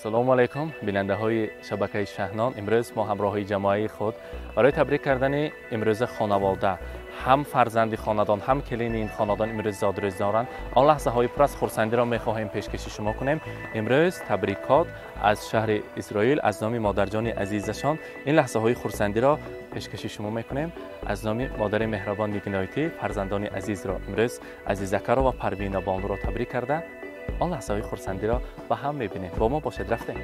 Ассалому алайкум, бинандаҳои шабакаи Шаҳнон. Имрӯз мо ҳамроҳи ҷамоаи худ барои табрик кардани имрӯза хонавода, ҳам фарзанди хонадон, ҳам келини ин хонадон имрӯз зодрӯз доранд. Он лаҳзаҳои пур аз хурсандиро мехоҳем пешкаши шумо кунем. Имрӯз табрикот аз шаҳри Исроил аз номи модарҷони азизашон ин лаҳзаҳои хурсандиро пешкаши шумо мекунем. Аз номи модари меҳрабон Нигиноитӣ фарзандони азизро имрӯз Азизакаро ва Парвинабонуро табрик карда он лаҳзаҳои хурсандиро ба ҳам мебинем. Бо мо бошед, рафтем.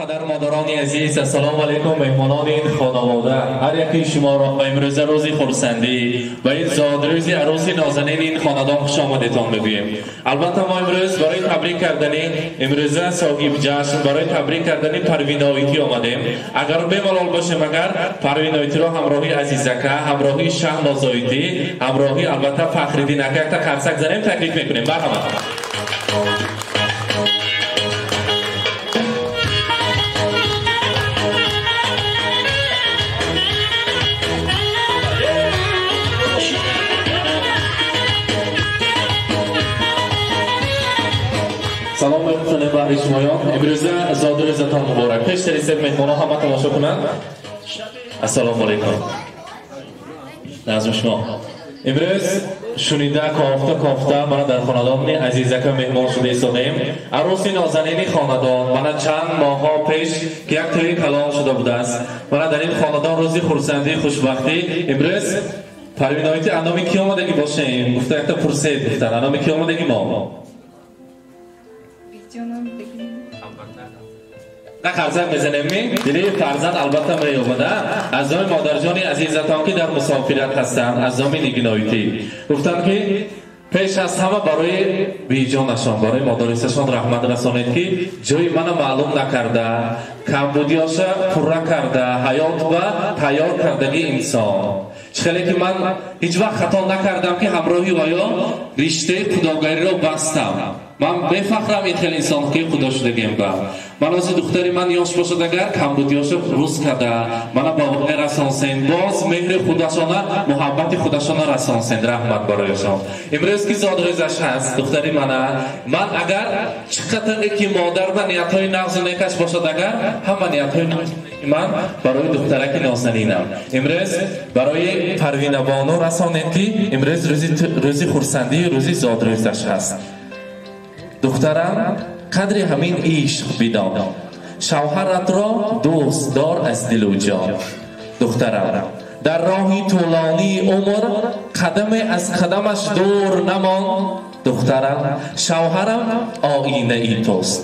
Падар модарони азиз, ассалому алайкум меҳмонони ин хонавода. Ҳар яки шуморо ба имрӯза рӯзи хурсандӣ ва ин зодрӯзи арӯси нозанини ин хонадон хуш омадетон мегӯем. Албатта мо имрӯз барои табрик кардани имрӯза соҳиб ҷашн, барои табрик кардани Парвиноитӣ омадем. Агар бемалол бошем, агар Парвиноитиро ҳамроҳи Азизака, ҳамроҳи Шаҳнозоитӣ, ҳамроҳи албатта Фахриддин ака якта қарсак занем, таклиф мекунем. Марҳамат. Салом мекунем баҳри шумоён. Имрӯза зодрӯзатон муборак. Пештари се меҳмонҳо ҳама тамошо кунанд. Ассалому алайкум. Назм шумо. Имрӯз шунида кофта кофта мана дар хонадони Азизака меҳмон шуда истодаем. Арӯси нозанини хонадон мана чанд моҳҳо пеш ки як тӯи калон шуда будааст. Мана дар ин хонадон рӯзи хурсандӣ, хушбахтӣ. Имрӯз Парвиноити аноми ки омадагӣ бошем? Гуфта якта пурсед гуфтан. Аноми ки омадагӣ мо? На қарзак мезанем ми? Дили фарзанд албатта меёбад. Аз номи модарҷони азизатон ки дар мусофират ҳастанд, аз номи Нигиноитӣ гуфтанд ки пеш аз ҳама барои биҷонашон, барои модарисашон раҳмат расонед ки ҷои мана маълум накарда, камбудиёша пурра карда, ҳаёт ба тайёр кардаги инсон. Чӣ хеле ки ман ҳеҷ вақт хато накардам ки ҳамроҳи ваё риштаи худогариро бастам. Ман бефахрам ин хел инсон ки худо шудагем ба. Ман ози духтари ман ёш бошад агар камбудиёша рӯз карда, мана ба воқеа расонсен, боз меҳри худашона, муҳаббати худашона расонсен, раҳмат барояшон. Имрӯз ки зодрӯзаш ҳаст духтари мана, ман агар чӣ қадре ки модар ба ниятҳои нағзу некаш бошад агар, ҳама ниятҳои нағзу неки ман барои духтараки нозанинам. Имрӯз барои Парвинабону расонед ки имрӯз рӯзи хурсандӣ, рӯзи зодрӯзаш ҳаст. Духтарам, қадри ҳамин ишқ бидон, шавҳаратро дӯст дор аз дилу ҷон. Духтарам, дар роҳи тӯлонии умр қадаме аз қадамаш дур намон. Духтарам, шавҳарам оинаи туст,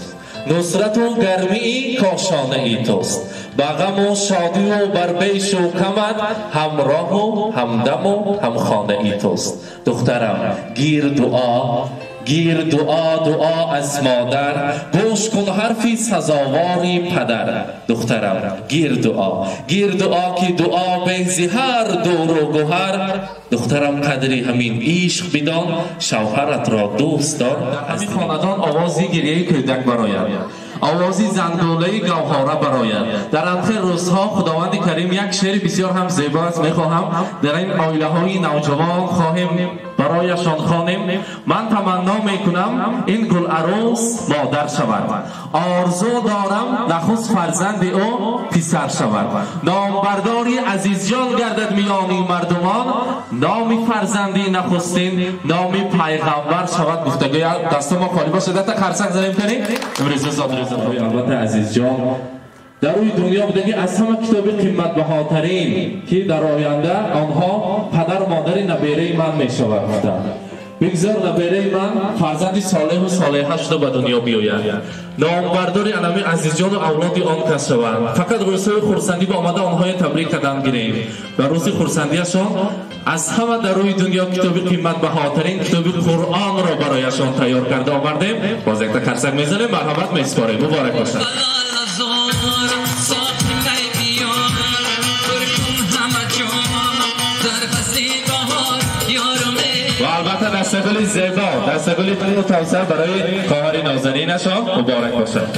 нусрату гармии кошонаи туст. Ба ғаму шодию бар бешу камат ҳамроҳу ҳамдаму ҳамхонаи туст. Духтарам, гир дуо, гир дуо, дуо аз модар, гӯш кун ҳарфи сазовори падар. Духтарам, гир дуо, гир дуо ки дуо беҳзи ҳар дуру гӯҳар. Духтарам, қадри ҳамин ишқ бидон, шавҳаратро дӯст дор. Аз ин хонадон овози гирияи кӯдак барояд, овози зангулаи гавҳора барояд. Дар анхел рӯзҳо Худованди Карим як шеъри бисёр ҳам зебо аст, мехоҳам дар ин оилаҳои навҷавон хоҳем барояшон хонем. Ман таманно мекунам ин гуларӯс модар шавад, орзу дорам нахуст фарзанди ӯ писар шавад. Номбардори азизҷон гардад миёни мардумон, номи фарзанди нахустин номи пайғамбар шавад. Гуфтагӯя даста мо холӣ бошад, дата қарсак занем канем. Имрӯз зодрӯз албатта азизҷон дар рӯи дунё будаги аз ҳама китоби қиматбаҳотарин ки дар оянда онҳо падару модари набераи ман мешавад гуфтанд. Бигзор набераи ман фарзанди солеҳу солеҳа шуда ба дунё биёяд. Номбардори анами азизҷону авлоди он кас шаванд. Фақат рӯзҳои хурсандӣ ба омада онҳоя табрик кардан гирем. Ва рӯзи хурсандиашон аз ҳама дар рӯи дунё китоби қиматбаҳотарин китоби Қуръонро барояшон тайёр карда овардем. Боз якта қарсак мезанем, марҳамат месупорем. Муборак бошад. ва албатта дастагули зебо, дастагули тавсар барои хоҳари нозанинашон муборак бошад.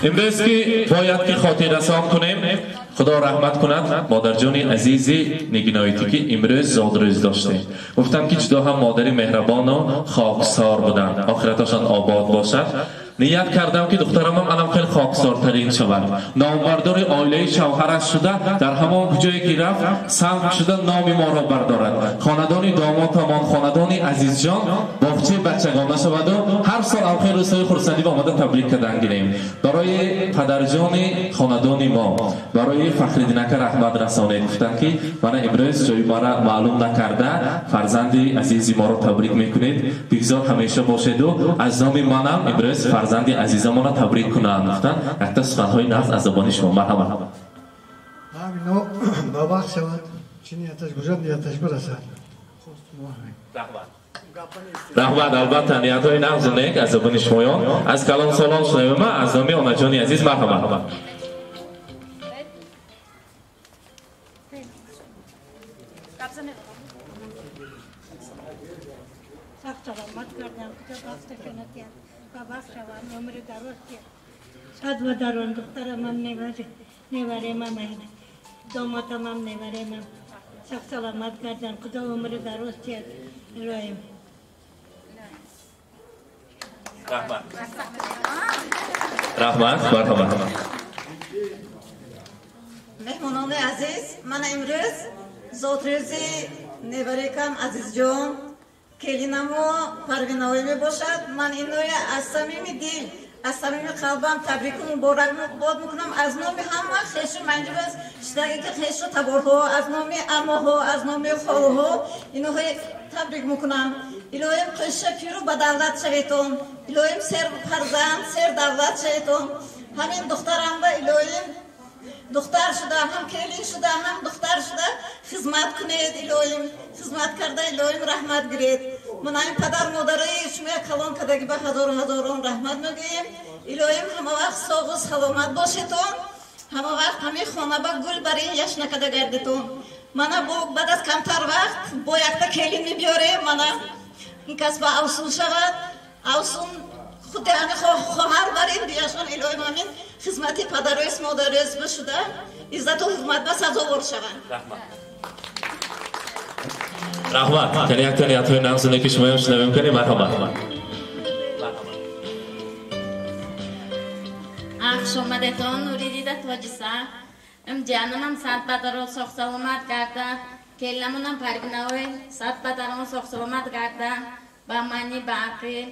Имрӯз ки бояд ки хотиррасон кунем, худо раҳмат кунад модарҷони азизи Нигиноитӣ ки имрӯз зодрӯз доштем. Гуфтам ки ҷудо ҳам модари меҳрабону хоксор буданд. Охираташон обод бошад. Ният кардам ки духтарамам анам хеле хоксортарин шавад. Номбардори оилаи шавҳараш шуда, дар ҳамон ҷое ки рафт, самт шуда номи моро бардорад. Хонадони домодтамон, хонадони азизҷон боғчаи бачагона шаваду ҳар сол авхел рӯзҳои хурсандӣ ба омада табрик кардан гирем. Барои падарҷони хонадони мо, барои Фахриддинака раҳмат расонед. Гуфтанд ки мана имрӯз ҷои мара маълум накарда фарзанди азизи моро табрик мекунед. Бигзор ҳамеша бошеду аз номи манам имрӯз фарзанди азизамонро табрик кунанд. Гуфтанд якта суханҳои нағз аз забони шумо. Марҳамат. Ҳамино ба вақт шавад, чи нияташ бошад, нияташ бирасад. Раҳмат. Раҳмат. Албатта ниятҳои нағзу нек аз забони шумоён, аз калонсолон шунавем. Аз номи онаҷони азиз марҳамат. Сахт саломат кардам, худо бахташона диҳад, ба бахт шаванд, умри дароз диҳад. Сад ва дарон духтарамам неваремам, домотамам неваремам. Сахт саломат кардан, худо умри дароз диҳад. Илоҳим. Раҳмат. Раҳмат, марҳамат. Меҳмонони азиз, ман имрӯз зодрӯзи неварекам Азизҷон келинамо Парвинаои мебошад. Ман инноя аз самими дил, аз самими қалбам табрику муборакбод мекунам. Аз номи ҳама хешу манҷуб шудаги ки хешу таборҳо, аз номи амоҳо, аз номи холҳо иноҳои табрик мекунам. Илоҳим қиша пиру ба давлат шаветон, илоҳим сер фарзанд, сер давлат шаветон. Ҳамин духтарам ба илоҳим духтар шуда, ҳам келин шуда, ҳам духтар шуда хизмат кунед, илоҳим хизмат карда, илоҳим раҳмат гиред. Мана ин падар модараи шумо калон кардаги ба ҳазору ҳазорон раҳмат мегӯем. Илоҳим ҳама вақт соғу саломат бошетон, ҳама вақт ҳамин хона ба гул барин яш накарда гардетон. Мана бо баъд аз камтар вақт бо якта келин мебиёрем, мана ин кас ба авсун шавад, авсун худи ҳами хоҳар барин бияшон. Илоҳим ҳамин хизмати падарӯст модарӯст бишуда иззату ҳурмат ба сазовор шаванд. Раҳмат. Раҳмат. Яъне якта ниятҳои нағзуне ки шумоям шунавем кунем. Марҳамат. Хуш омадетон, нури дида тоҷиса. Ҷанамам сад падаро соғ саломат гарда, келинамонам Парвинаой сад падарон соғ саломат гарда. Ба мани ба ақил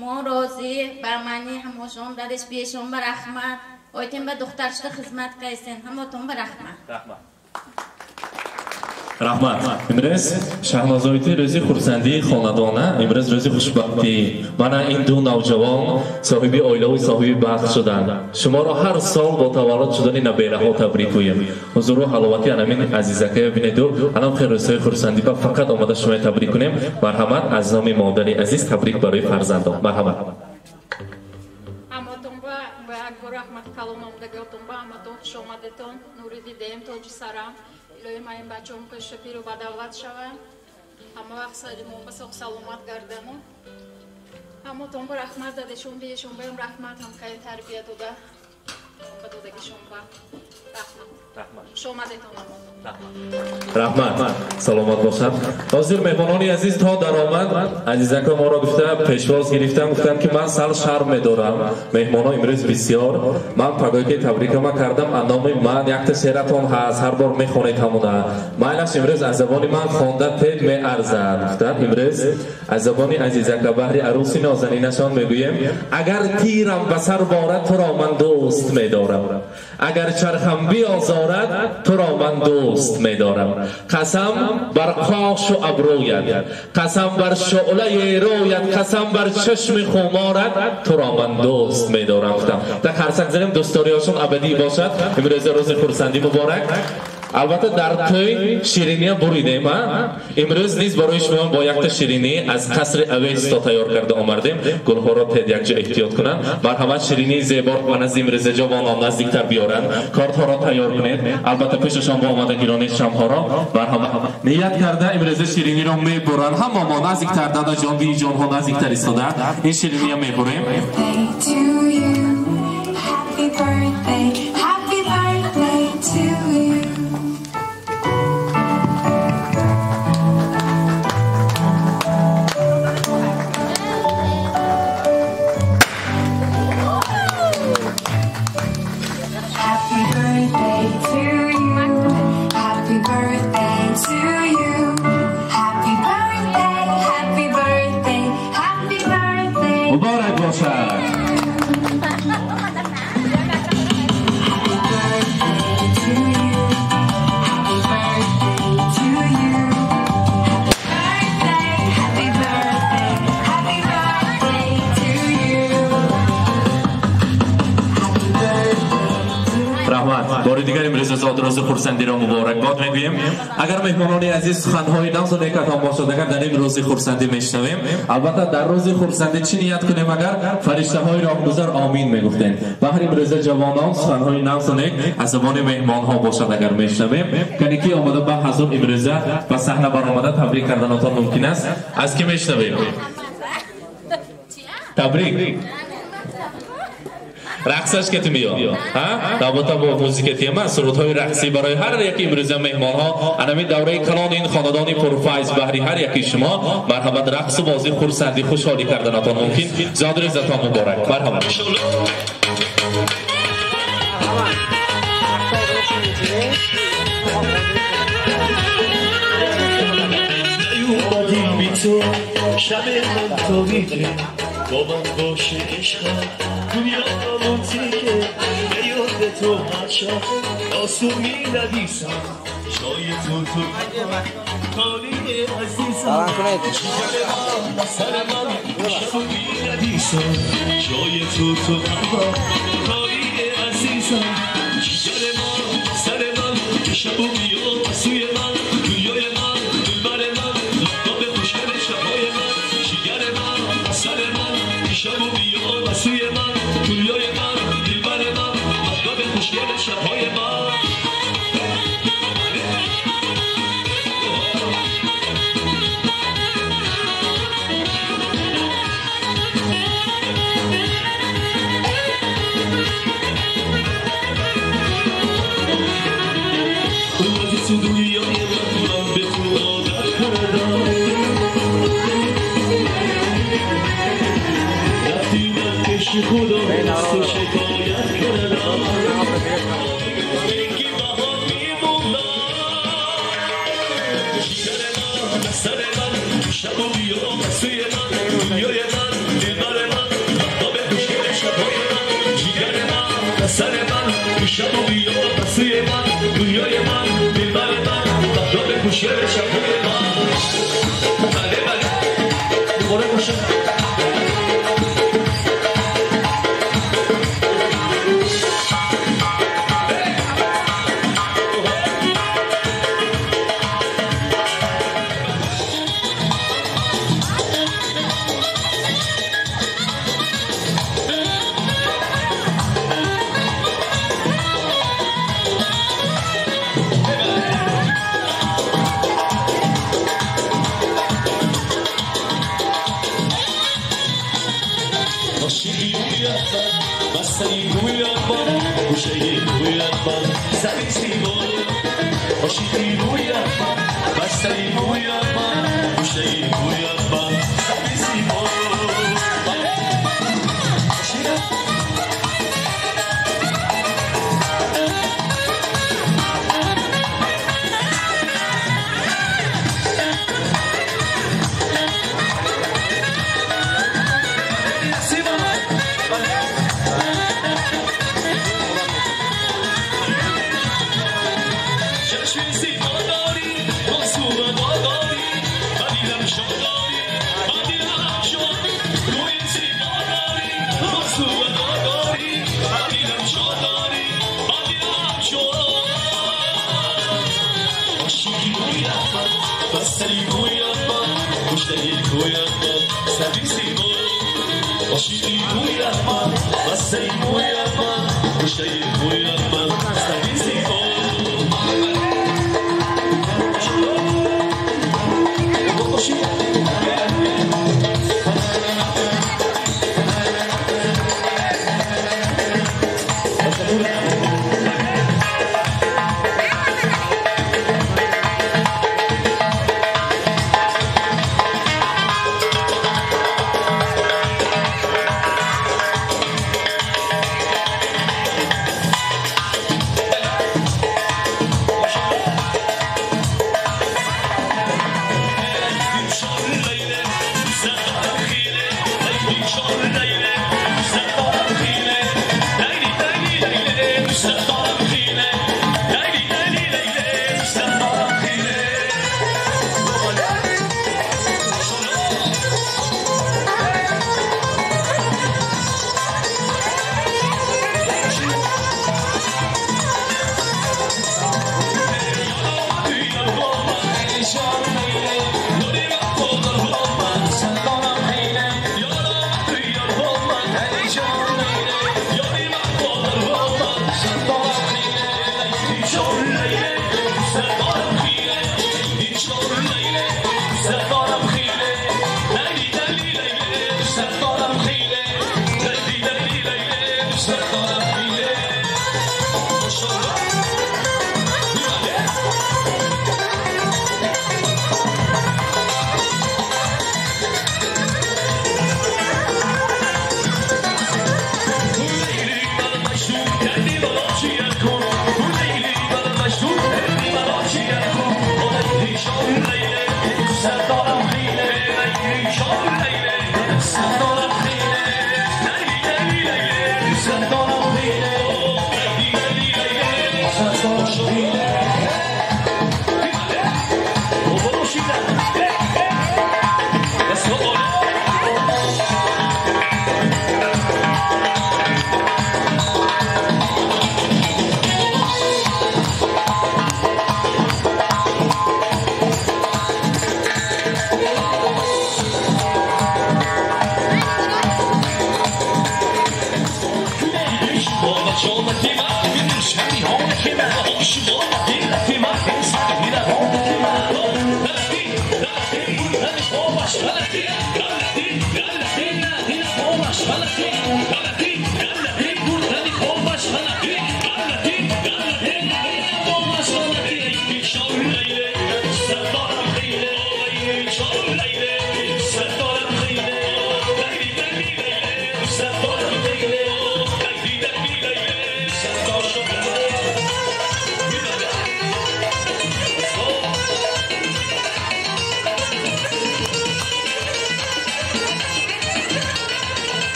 мо розӣ, ба мани ҳамошон дадеш бешон ба раҳмат. Ойтем ба духтар шуда хизмат кайсен, ҳамотон ба раҳмат. Раҳмат. Раҳмат. Имрӯз Шаҳнозоити рӯзи хурсандии хонадона, имрӯз рӯзи хушбахтӣ. Мана ин ду навҷавон соҳиби оилаву соҳиби бахт шуданд. Шуморо ҳар сол бо таваллуд шудани набераҳо табрик гӯем. Ҳузуру ҳаловати анамин азизакая бинеду, анам хел рӯзҳои хурсандӣ ба фақат омада шумоя табрик кунем. Марҳамат, аз номи модари азиз табрик барои фарзандон. Марҳамат. Ҳаматон ба як бор раҳмат калон омадагиотон ба ҳаматон хуш омадетон. Нури дидаем тоҷи сарам. Илоҳим ҳамин бачаҳом қиша пиру ба давлат шаванд, ҳама вақт сари мо ба соғ саломат гардану. Ҳамотон ба раҳмат дадешон биешон баям раҳмат, ҳамкаи тарбия дода ба додагишон ба раҳмат. Раҳмат. Хуш омадетон ҳамотон. Раҳмат. Саломат бошад. Ҳозир меҳмонони азиз то даромад азизако моро гуфта пешвоз гирифтан, гуфтанд ки ман сал шарм медорам. Меҳмоно имрӯз бисёр. Ман пагоҳи табрикама кардам, аз номи ман якта шеъратон ҳаст, ҳар бор мехонед ҳамона. Майлаш имрӯз аз забони ман хонда тед меарзад. Гуфтанд имрӯз аз забони азизака баҳри арӯси нозанинашон мегӯем: агар тирам ба сар борад туро ман дӯст медорам. медорам. Агар чархам биозорад, туро ман дӯст медорам. Қасам бар қошу абрӯят, қасам бар шӯълаи рӯят, қасам бар чашми хуморат, туро ман дӯст медорам. Гуфтам дар қарсак занем, дӯстдориҳошон абадӣ бошад. Имрӯза рӯзи хурсандӣ муборак. Албатта дар тӯй шириния буридем, имрӯз низ барои шумо бо якта ширинӣ аз қасри Авесто тайёр карда омардем. Гулҳоро тед якҷо эҳтиёт кунанд. Марҳамат, ширинии зебо ба назди имрӯза ҷавонон наздиктар биёранд. Кортҳоро тайёр кунед. Албатта пешашон бо омадагирони шамҳоро марҳамат ният карда имрӯза шириниро мебуранд. Ҳама мо наздиктар, дадаҷон, биҷонҳо наздиктар истода ин шириния мебурем. Happy birthday, happy birthday to you. Happy birthday to you. Happy birthday to you. Happy birthday, happy birthday, happy birthday. Муборак бошад. Бори дигар имрӯз зодрӯзи хурсандиро муборакбод мегӯем. Агар меҳмонони азиз суханҳои нағзу некатон бошад, агар дар ин рӯзи хурсандӣ мешнавем, албатта дар рӯзи хурсандӣ чӣ ният кунем? Агар фариштаҳои роҳгузар омин мегуфтем. Баҳри имрӯза ҷавонон суханҳои нағзу нек аз забони меҳмонҳо бошад, агар мешнавем. Кане ки омада ба ҳазур имрӯза ба саҳна баромада табрик карданатон мумкин аст. Аз кӣ мешнавем? Табрик. Рақсаш ки меёд, албатта бо музика тема сурудҳои рақсӣ барои ҳар яки имрӯза меҳмонҳо. Анами давраи калони ин хонадони пурфайз баҳри ҳар яки шумо марҳамат, рақсу бозӣ, хурсандӣ, хушҳолӣ карданатон мумкин. Зодрӯзатон муборак. Марҳамат. با من باشه عشقم دنیا موزیکه به یاد تو هر شب آسون می نویسم جای تو تو خالی عزیزم سر من شب می نویسم جای تو تو خالی عزیزم جگر من سر من شب بیا سوی من دنیای من دلبر من لباب خوشگل شبهای من جگر من سر من شب بیا سوی من دنیای من دلبر من مهتاب خوشگل شبهای من. اومدی تو دنیای من، من به تو عادت کردم، رفتی من پیش خدا از تو شکایت کردم، که بهات میموندم جگر من سر من شب و بیا سوی من دنیای من دلبر من مهتاب خوشگل شبهای من جگر من سر من شب و بیا سوی من دنیای من دلبر من مهتاب خوشگل شبهای من. بله بله دوباره باشه.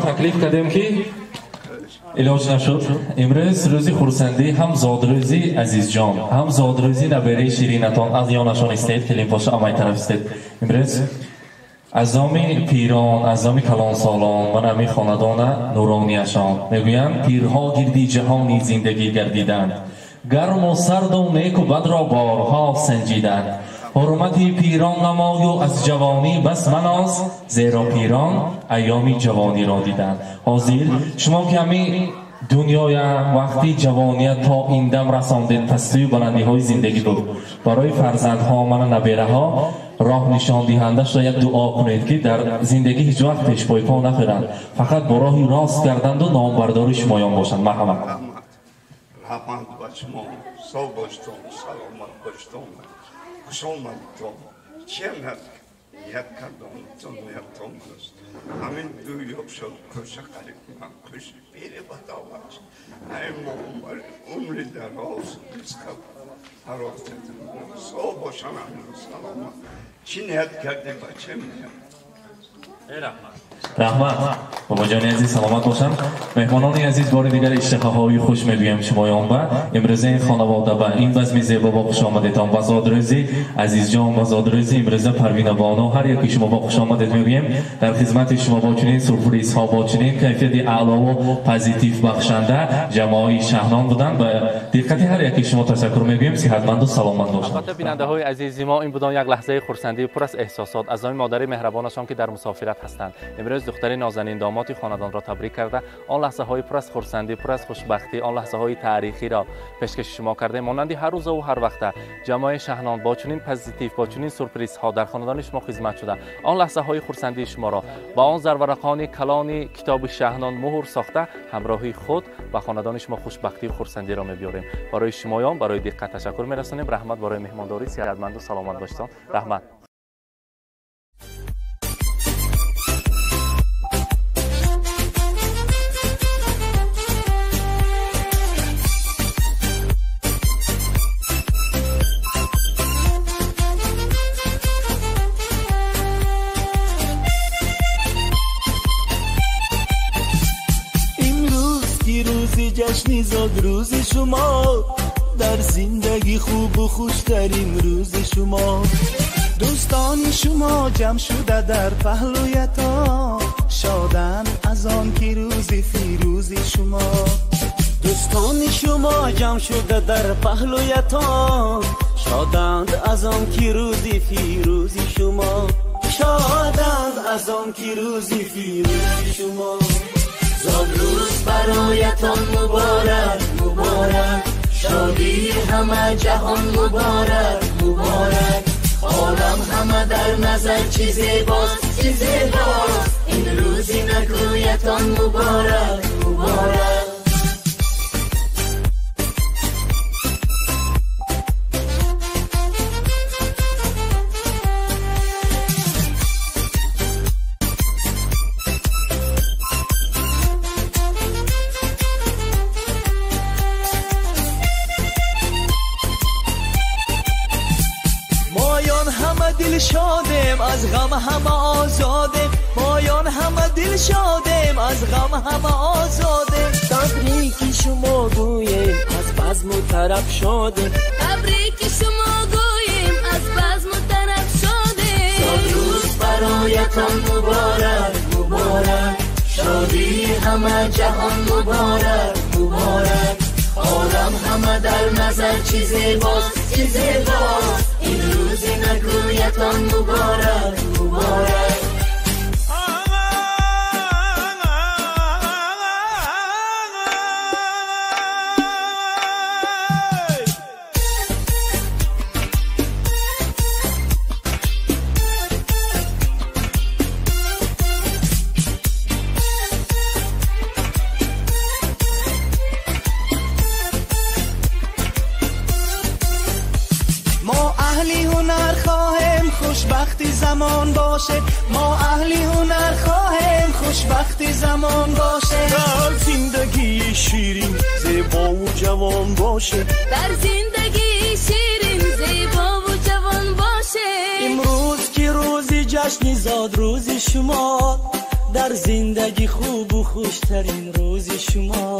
Таклиф кардем ки илоҷ нашуд. Имрӯз рӯзи хурсандӣ, ҳам зодрӯзи Азизҷон, ҳам зодрӯзи набераи ширинатон аз ёнашон истед, келинпоша амай тараф истед. Имрӯз аз номи пирон, аз номи калонсолон ва нами хонадона нуронияшон мегӯянд: пирҳо гирди ҷаҳони зиндагӣ гардиданд, гарму сарду неку бадро борҳо санҷиданд. Ҳурмати пирон намою аз ҷавонӣ бас маноз, зеро пирон айёми ҷавониро диданд. Ҳозир шумо ки ҳамин дунёя вақти ҷавония то ин дам расондед, пастию баландиҳои зиндагӣ буд. Барои фарзандҳо, мана набераҳо роҳ нишондиҳанда шуда як дуо кунед, ки дар зиндагӣ ҳеҷ вақт пешпойпо нахӯранд, фақат бо роҳи рост гарданду номбардори шумоён бошанд. Марҳамат. Раҳмат ба шумо, сов боштон, саломат боштон. Хуш омадтон. Чем ният кардам, чун ниятон аст. Ҳамин ду ёб шуд, кӯша қариб ман кӯш пири ба давлат. Ай мо умри дароз ризқа фароғ додам. Сов бошан, ҳамин саломат. Чӣ ният кардем, ба чем ният? Раҳмат бобоҷони азиз, саломат бошанд. Меҳмонони азиз, бори дигар иштиҳоҳои хуш мегӯям шумоён ба имрӯза ин хонавода, ба ин базми зебо бо хуш омадетон, ба зодрӯзи Азизҷон, ба зодрӯзи имрӯза Парвина бону, ҳар яки шумо бо хуш омадед мегӯем. Дар хизмати шумо бо чунин сюрпризҳо, бо чунин кайфияти аълову позитив бахшанда ҷамоаи Шаҳнон буданд. Ба диққати ҳар яки шумо ташаккур мегӯем. Сиҳатманду саломат бошанд. Албатта бинандаҳои азизи мо, ин будон як лаҳзаи хурсандии пур аз эҳсосот аз номи модари меҳрабонашон, ки дар мусофират ҳастанд. Имрӯз духтари нозанин домоди хонадонро табрик карда, он лаҳзаҳои пур аз хурсандӣ, пур аз хушбахтӣ, он лаҳзаҳои таърихиро пешкаши шумо кардем. Монанди ҳар рӯзаву ҳар вақта ҷамоаи Шаҳнон бо чунин позитив, бо чунин сюрпризҳо дар хонадони шумо хизмат шуда, он лаҳзаҳои хурсандии шуморо ба он зарварақони калони китоби Шаҳнон муҳр сохта, ҳамроҳи худ ба хонадони шумо хушбахтию хурсандиро мебиёрем. Барои шумоён барои диққат ташаккур мерасонем. Раҳмат барои меҳмондорӣ. Сиҳатманду саломат бошед. Раҳмат. جشن زادروز شما، در زندگی خوب و خوشترین روز شما. دوستان شما جمع شده در پهلویتان، شادن از آن که روز فیروز شما. دوستان شما جمع شده در پهلویتان، شادند از آن که روز فیروز شما، شادند از آن که روز فیروز شما. زادروز برایتان مبارک مبارک، شادی همه جهان مبارک مبارک. عالم همه در نظر چی زیباست چی زیباست، این روزی نگویتان مبارک مبارک. شادیم از غم همه آزادیم، مایان همه دل شادیم از غم همه آزادیم. تبریک شما گوییم از بزم و طرب شادیم، تبریک شما گوییم از بزم و طرب شادیم. زادروز برایتان مبارک مبارک، شادی همه جهان مبارک مبارک. عالم همه در نظر چی زیباست چی زیباست، این روزی نگویتان مبارک مبارک. خوشبختی زمان باشه، ما اهلی هنر خواهیم خوشبختی زمان باشه. در زندگی شیرین زیبا و جوان باشه، در زندگی شیرین زیبا و جوان باشه. امروز که روز جشن زادروز شما، در زندگی خوب و خوشترین روز شما.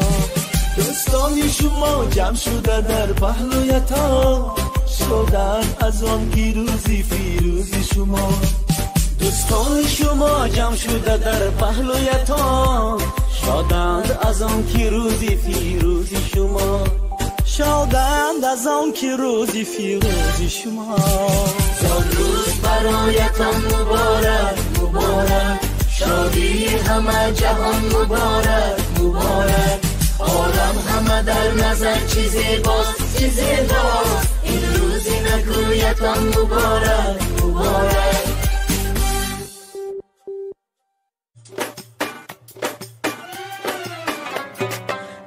دوستان شما جمع شده در پهلویتان، شدن از آن که روزی فیروز شما. دوستان شما جمع شده در پهلویتان، شادند از آن که روزی فیروز شما، شادند از آن که روزی فیروز شما. زادروز برایتان مبارک مبارک، شادی همه جهان مبارک مبارک. عالم همه در نظر چی زیباست چی زیباست، این روزی نگویتان مبارک مبارک.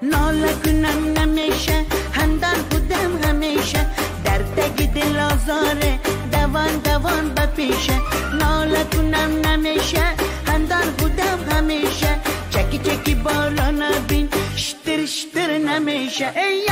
ناله کنم نمیشه هندان بودم همیشه، در تگ دل آزاره دوان دوان بپیشه. ناله کنم نمیشه هندان بودم همیشه، چکی چکی بالا نبین شتر شتر نمیشه. ای